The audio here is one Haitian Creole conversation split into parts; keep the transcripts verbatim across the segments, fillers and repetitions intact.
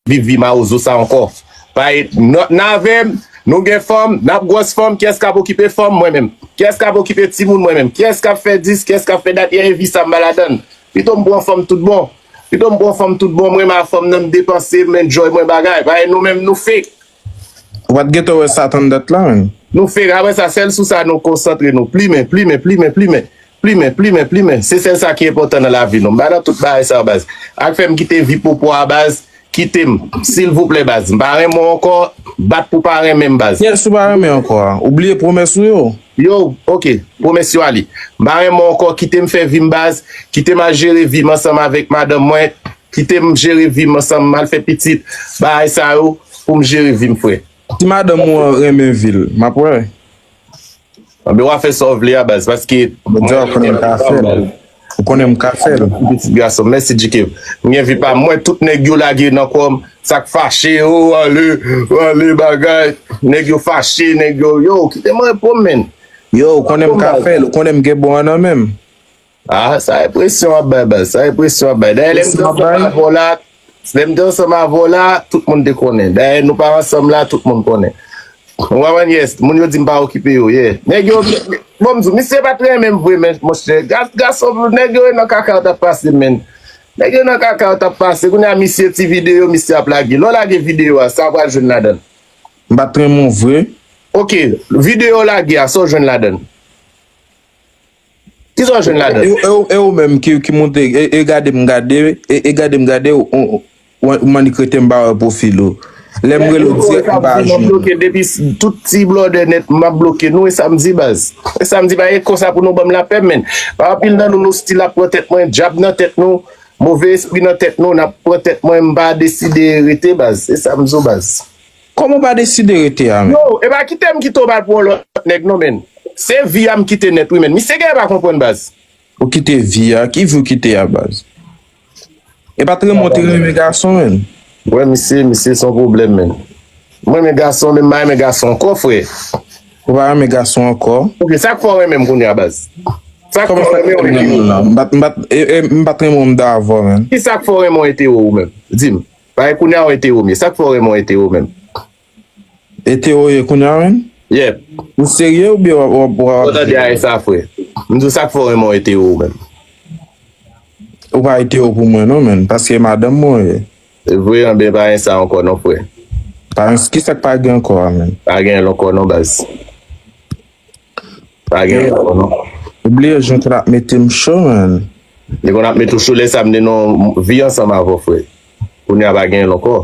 viv vi mawozo sa ankò. Paske n, n avè m, nou gen fanm, n ap gwòs fanm, kiyès k ap okipe fanm? Mwen menm. Kiyès k ap okipe timoun? Mwen menm. Kiyès k ap fè dis, kiyès k ap fè dat? E vi sa m pa ladann. Pito m pran fanm tout bon. Pito m pran fanm tout bon, mwen renmen fanm nan, m depanse, m enjoy, mwen bagay. Paske nou menm, nou fake. Ou pa t gentan wè Satan dat la, menn? Nou fake, apre sa, sèl sou sa nou konsantre nou. Plimen, plimen, plimen, plimen. Plimen, plimen, plimen. Se sèl sa ki enpòtan nan lavi nou. M pa nan tout bagay sa yo, baz. Ak fè m kite vi popo a, baz. Kite m, silvouplè, baz. M pa renmen w ankò. Bat pou pa renmen m, baz. Kiyès ou pa renmen ankò a? Ou bliye pwomès ou yo? Yo, ok. Pwomès yo ale. M pa renmen w ankò. Kite m fè vi m, baz. Kite m al jere vi m ansanm avèk madanm mwen. Kite m jere vi m ansanm, m al fè pitit. Bagay sa yo, pou m jere vi m, frè. Si madanm ou an renmen vi l, m ap wè. Anben, w a fè sa w vle a, baz, paske Bondye, ou konnen m ka fè l. Ou konnen m ka fè l. Pitit gason, mèsi, G K. M gen vi pa m. Mwen, tout nèg yo lage nan kò m, sa k fache, o, ale, ale, bagay. Nèg yo fache, nèg yo, yo, kite mwen repo m, menn. Yo, ou konnen m ka fè l, ou konnen m gen bon an nan men m. Ah, sa enpresyon w ap bay, baz. Sa enpresyon w ap bay. Dayè, lè m te ansanm avè w la, lè m te ansanm avè w la, tout moun te konnen. Dayè, nou pa ansanm la, tout moun konnen. Ou konprann, yes, moun yo di m pa okipe yo, yeah. Nèg yo, bon, m di w, misye pa t renmen m vre, men, monchè. Ga-, gason, nèg yo nan kaka yo t ap pase, menn. Nèg yo nan kaka yo t ap pase. Kounye a, misye ti videyo, misye ap lage. Lè w lage videyo a, sa w pral jwenn ladan l? M pa t renmen w vre. Ok, videyo w lage a, sa w jwenn ladan l? Kisa w jwenn ladan? E, e, e, e ou menm ki, ki monte, e, e gade m gade, e, e gade m gade, ou, ou, ou, ou annik rete m pa wè pwofil ou. Lè m rele w dirèk, m pa jwenn ou. Depi s-, tout ti blòdè nèt, m ap bloke nou, e sa m di, baz. E sa m di, baz, e konsa pou nou ban m lapè, menn. Pa anpil nan nou, nou still ap pran tèt mwen, dyab nan tèt nou, move espri nan tèt nou, n ap pran tèt mwen, m pa deside rete, baz. E sa m di w, baz. Kòman w pa deside rete a, menn? Yo, e pa kite m kite w mal pou yon lòt nèg non, menn. Se vi a m kite nèt, wi, menn. Misye genlè pa konprann, baz. Ou kite vi a? Ki vi w kite a, baz? E pa t renmen w te renmen gason, menn? Wè, misye, misye se yon pwoblèm, menn. Mwen renmen gason, men m pa renmen gason ankò, frè. Ou pa renmen gason ankò? Ok, sa k fè w renmen m kounye a, baz? Sa k fè w renmen w ete yo? M pa t, m pa t, e, e, m pa t renmen w m t avè w, menn. Ki sa k fè w renmen w ete yo, ou menm? Di m. Paske kounye a w ete yo, men sa k fè w renmen w ete yo menm? Ete yo ye kounye a, menn? Yeah. Ou serye oubyen w ap, w ap, w ap... Ou tande a sa, frè? M di w sa k fè w renmen w ete yo menm? Ou pa ete yo pou mwen non, menn, paske madanm mwen w ye. Se vre, anben pa gen sa ankò non, frè. Pa gen, kisa k pa gen ankò a, menn? Pa gen l ankò non, baz. Pa gen ankò non. Ou bliye jan w konn ap mete m cho, menn. Li konn ap mete w cho lè sa m te nan yon vi ansanm avè w, frè. Kounye a pa gen l ankò.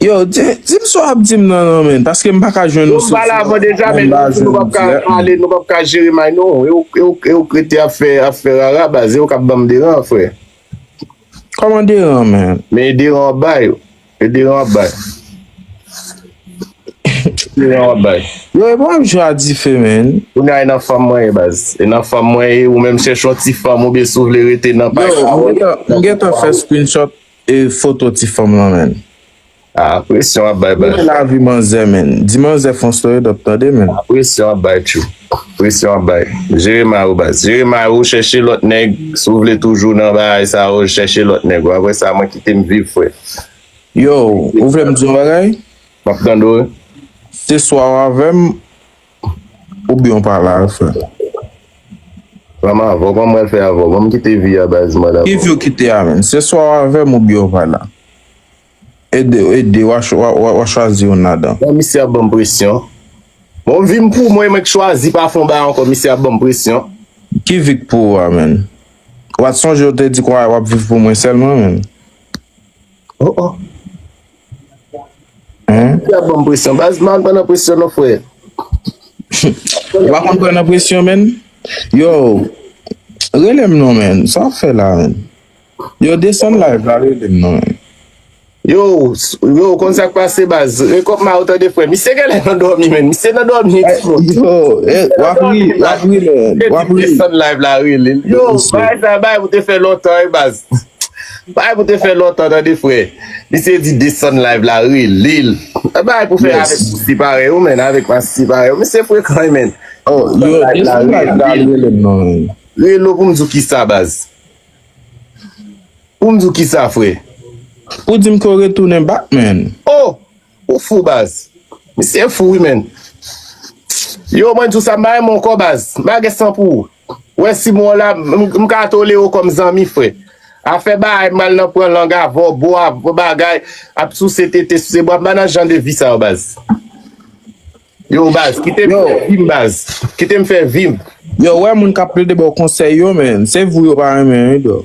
Yo, di, di m sa w ap di m nan, non, menn, paske m pa ka jwenn ou sou... Nou pale avan deja, men nou di nou p ap ka pale, nou p ap ka jere may non. E w, e w, e w k rete ap fè, ap fè rara, baz, e w k ap ban m deran, frè. Kòman deran, menn? Men deran w ap bay. E deran w ap bay. Deran w ap bay. Yo, e pa w ap jwe a dife, menn. Kounye a e nan fanm mwen ye, baz. E nan fanm mwen ye, ou menm chèche yon ti fanm oubyen si w vle rete nan pay sa. Yo, m gentan, m gentan fè screenshot e foto ti fanm lan, menn. Ah, presyon w ap bay, baz. Ou wè lavi manzè, menn. Di manzè fè yon story, w ap tande, menn. Ah, presyon w ap bay, tchou. Presyon w ap bay. Jere may ou, baz. Jere may ou, chèche lòt nèg. Si w vle toujou nan bagay sa yo, chèche lòt nèg. Ou apre sa, mwen kite m viv, frè. Yo, ou vle m di yon bagay? M ap tande w, wi. Se swa w avè m, oubyen w pa la, frè. Kòman avè w? Kòman mwen fè avè w? Ban m kite vi a, baz, mwen la. Ki vi w kite a, menn? Se swa w avè m oubyen w pa la. Ede, ede, w a ch-, w a, w a, w a chwazi youn ladan. Bon, misye ap ban m presyon. Bon, vi m pou mwen, mwen k chwazi, pa fè yon bagay ankò, misye ap ban m presyon. Ki vi k pou ou a, menn? W a t sonje w te di kwa w ap viv pou mwen sèlman, menn. Oh, oh. Hein? Misye ap ban m presyon. Baz, m pa konn pran nan presyon non, frè. Ou pa konn pran nan presyon, menn? Yo, rele m non, menn. Sa w ap fè la, menn? Yo, desann live la, rele m non, menn. Yo, s-, yo, konn sa k pase, baz. Rekòp ma ou tande, frè. Misye genlè nan dòmi, menn. Misye nan dòmi, timoun. Yo, eh, w ap ri, w ap ri, menn. W ap ri. Desann live la, rele l. Yo, bagay sa, bagay pou te fè lontan, wi, baz. Bagay pou te fè lontan, tande, frè. Misye di desann live la, rele l. Bagay pou fè avèk sousi parèy ou, menn, avèk masisi parèy ou. Misye frekan, wi, menn. Oh, yo, desann live la, rele m non, menn. Rele w pou m di w kisa, baz. Pou m di w kisa, frè? Pou di m ke w retounen back, man. Oh! Ou fou, baz. Misye fou, wi, menn. Yo, mwen di w sa, m pa renmen w ankò, baz. M pa gen san pou ou. Wè, si mwen la, m m ka tolere w kòm zanmi, frè. Afè bagay, m al nan pran lang avè w, bo avè w, bagay, ap souse tete, souse bra, m pa nan jan de vi sa yo, baz. Yo, baz, kite m fè vi m, baz. Kite m fè vi m. Yo, wè moun k ap plede ba w konsèy yo, menn. Se vou yo pa renmen, wi, dò.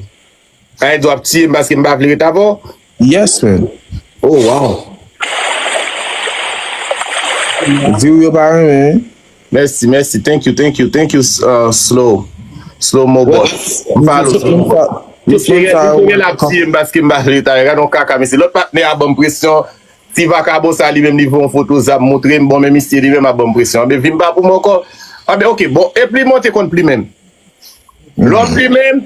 Sa vle di w ap tiye m paske m pa vle ret avè w? Yes, man. Oh, wow. Di w yo pa renmen. Mèsi, mèsi. Thank you, thank you, thank you, uh, Slow. Slow Mo Boss. M follow Slow Mo Boss. Misye gen l ap tiye m paske m pa vle ret avè l. Gade yon kaka, mesye. Lòt patnè a ban m presyon. Ti vakabon sa li menm li voye yon foto zam montre m. Bon, men misye li menm ap ban m presyon. Anben, vi m pa pou mwen ankò. Anben, oke, bon, epi mwen te konn plimen m. Lè w plimen m,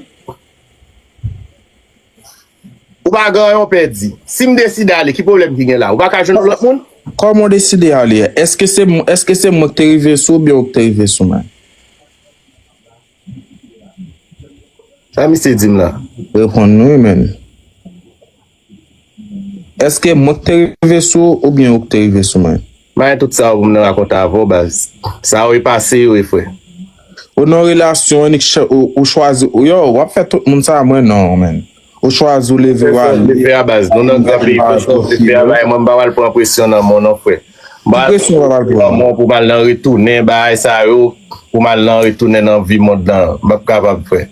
ou pa gen anyen w pèdi. Si m deside ale, ki pwoblèm ki gen la? Ou pa ka jwenn yon lòt moun? Kòman w deside ale a? Èske se m- èske se mwen k te rive sou ou oubyen ou k te rive sou mwen? Sa misye di m la? Reponn nou, wi, menn. Èske mwen k te rive sou ou oubyen ou k te rive sou mwen? Mwen tout sa yo pou m nan rakonte avè w, baz. Sa yo e pase yo, e frè. Ou nan relasyon, ou, ou chwazi, ou, yo, w ap fè tout moun sa, mwen non, menn. Ou chwazi, ou leve, w ale. Leve a, baz. Nou nan gran peyi, fè sa w vle fè a, bay mwen, m pa pral pran presyon nan men w non, frè. M pa pral pran presyon nan men w pou m al nan retounen, bagay sa yo, pou m al nan retounen nan vi mond lan. M p ap kapab, frè.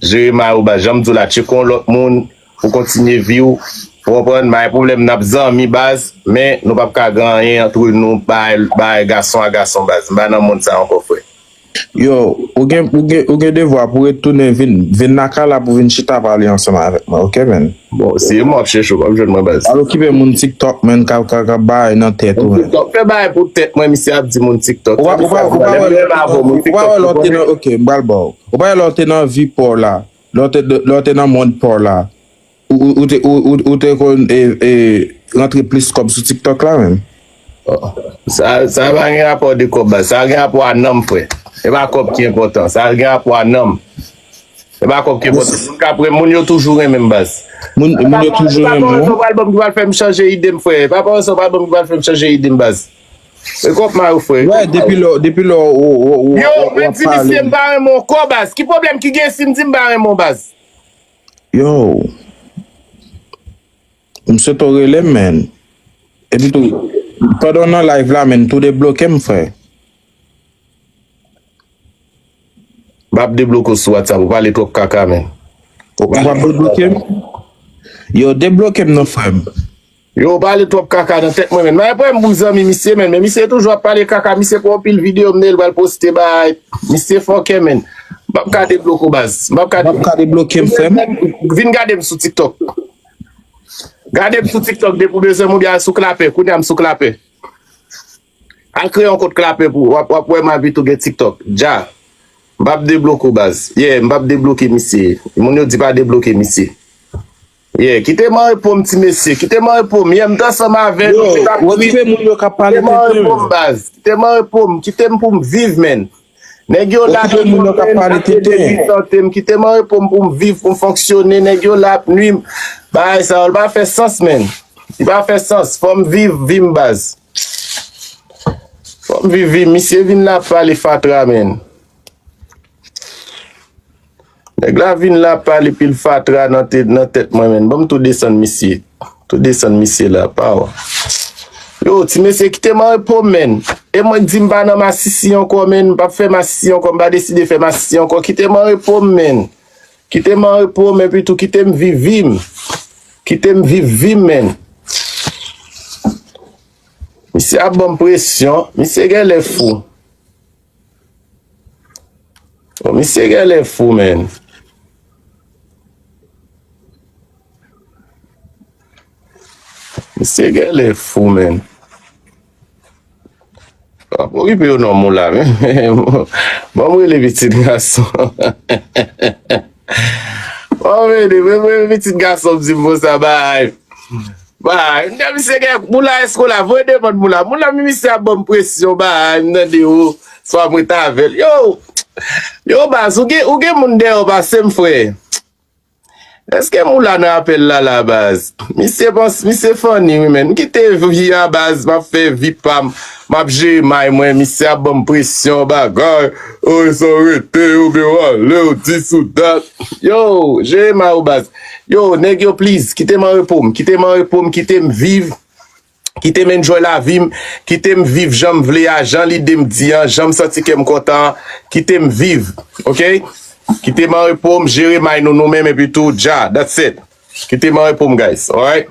Jere may ou, baz. Jan m di w la, tcheke yon lòt moun pou kontinye vi w. Ou konprann? M pa gen pwoblèm, n ap zanmi, baz, men nou p ap ka gen anyen antre nou, bagay, bagay gason a gason, baz. M pa nan mond sa ankò, frè. Yo, ou gen, ou gen, ou gen devwa pou retounen vin, vin lakay la pou vin chita pale ansanm avèk mwen, oke, menn? Bon, se mwen ap chèche w, w ap jwenn mwen, baz. Al okipe moun TikTok, menn, k ap, k ap, k ap bay nan tèt ou, menn. TikTok, fè bagay pou tèt mwen, misye ap di moun TikTok. Ou pa, ou pa, ou pa wè lè w te nan, ok, m pral ba w. Ou pa wè lè w te nan vi pa w la, lè w te, lè w te nan mond pa w la, ou, ou, ou te, ou, ou, ou te konn, e, e, rantre plis kòb sou TikTok la menm? Sa, sa pa gen rapò de kòb, baz. Sa gen rapò a nanm, frè. E pa kòb ki enpòtan. Sa gen rapò a nanm. E pa kòb ki enpòtan. Moun k ap ren-, moun yo toujou renmen m, baz. Moun, moun yo toujou renmen w. E pa pawòl sa w pral ban m ki pral fè m chanje ide m, frè. E pa pawòl sa w pral ban m ki pral fè m chanje ide m, baz. E kòb mari w, frè. Wè, depi lè, depi lè w, w, w, w, w ap pale. Yo, men ti misye m pa renmen w ankò, baz. Ki pwoblèm ki gen si m di m pa renmen w, baz? Yo. M swete w rele m, menn. Epi tou, pandan w nan live la, menn, tou debloke m, frè. M ap debloke w sou WhatsApp, ou pale twòp kaka, menn. Ou p ap debloke m? Yo, debloke m non, frè m. Yo, ou pale twòp kaka nan tèt mwen, menn. M pa gen pwoblèm pou m zanmi misye, menn, men misye toujou ap pale kaka. Misye pran anpil videyo m, li pral poste bagay. Misye fòkè, menn. M p ap ka debloke w, baz. M p ap ka debloke w. Ou p ap ka debloke m, frè m? Vin gade m sou TikTok. Gade m sou TikTok depi w bezwen m oubyen al sou Klapè. Kounye a m sou Klapè. Al kreye yon kont Klapè pou w ap, w ap wè m ap vin tou gen TikTok. Dja. M p ap debloke w, baz. Yeah, m p ap debloke misye. Moun yo di pa debloke misye. Yeah, kite m an repo m, ti mesye. Kite m an repo m. Yeah, m t ansanm avè nou, nou t ap ri. Kite m an repo m, baz. Kite m an repo m. Kite m pou m viv, menn. Nèg yo la ap nwi m, ap detwi sante m. Kite m an repo m pou m viv, pou m fonksyone. Nèg yo la ap nwi m. Bagay sa yo, li pa fè sans, menn. Li pa fè sans. Fò m viv vi m, baz. Fò m viv vi m. Misye vin la ap pale fatra, menn. Nèg la vin la ap pale pil fatra nan tèt, nan tèt mwen, menn. Ban m tou desann misye. Tou desann misye la, pa w. Yo, ti mesye, kite m an repo, menn. E mwen k di m pa nan masisi ankò, menn. M p ap fè masisi ankò. M pa deside fè masisi ankò. Kite m an repo, menn. Kite m an repo, men epi tou kite m viv vi m. Kite m viv vi m, menn. Misye ap ban m presyon. Misye genlè fou. Bon, misye genlè fou, menn. Misye genlè fou, menn. Ap okipe yo non, moun la, men. Ban m rele pitit gason. Ban m rele, ban m rele pitit gason, m di m konsa, bay. Bay, m di misye gen moun la, èske w la? Voye demann moun la. Moun la, men misye ap ban m presyon, bay, m tande yo. Swa mwen t avè l. Yo, yo, baz, ou gen, ou gen moun dèyè w pase m, frè. Èske Moula nan apèl la la baz? Misye pans, misye funny wi menn. M kite vi a baz, m ap fè vi pa m. M ap jere may mwen, misye ap ban m presyon bagay. Oh, e sa w rete, oubyen w ale, w dis ou dat. Yo, jere may ou baz. Yo, nèg yo please, kite m an repo m, kite m an repo m, kite m viv. Kite m enjoy lavi m, kite m viv jan m vle a, jan lide m di an, jan m santi kè m kontan an, kite m viv, ok? Kite m an repo m, jere may nou nou menm epi tou, dja, that's it. Kite m an repo m, guys, alright?